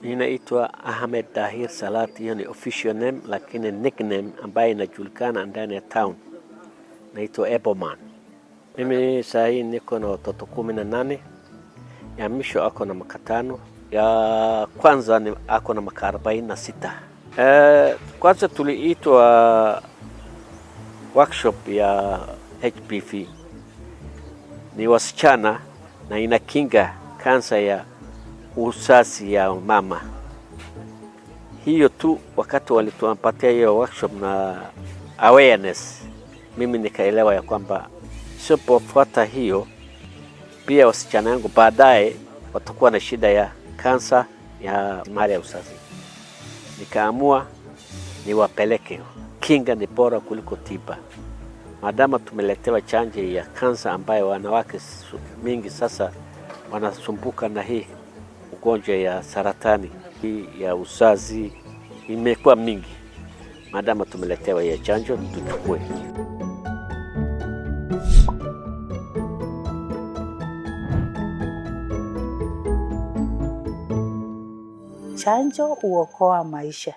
Ninaitwa Ahmed Dahir Salat, hiyo ni official name, lakini nickname ambayo inajulikana ndani ya town naitwa Eboman. Mimi saa hii niko na watoto 18, ya mwisho ako na miaka 5, ya kwanza ni ako na miaka 46. Kwanza tuliitwa workshop ya HPV, ni wasichana na inakinga kansa ya uzazi ya mama. Hiyo tu, wakati walitupatia hiyo workshop na awareness, mimi nikaelewa ya kwamba sipofuata hiyo, pia wasichana yangu baadaye watakuwa na shida ya kansa ya mara ya uzazi. Nikaamua niwapeleke. Kinga ni bora kuliko tiba. Maadama tumeletewa chanjo ya kansa ambayo wanawake mingi sasa wanasumbuka na hii ugonjwa ya saratani hii ya uzazi imekuwa mingi. Maadama tumeletewa hiyo chanjo, tuchukue. Chanjo huokoa maisha.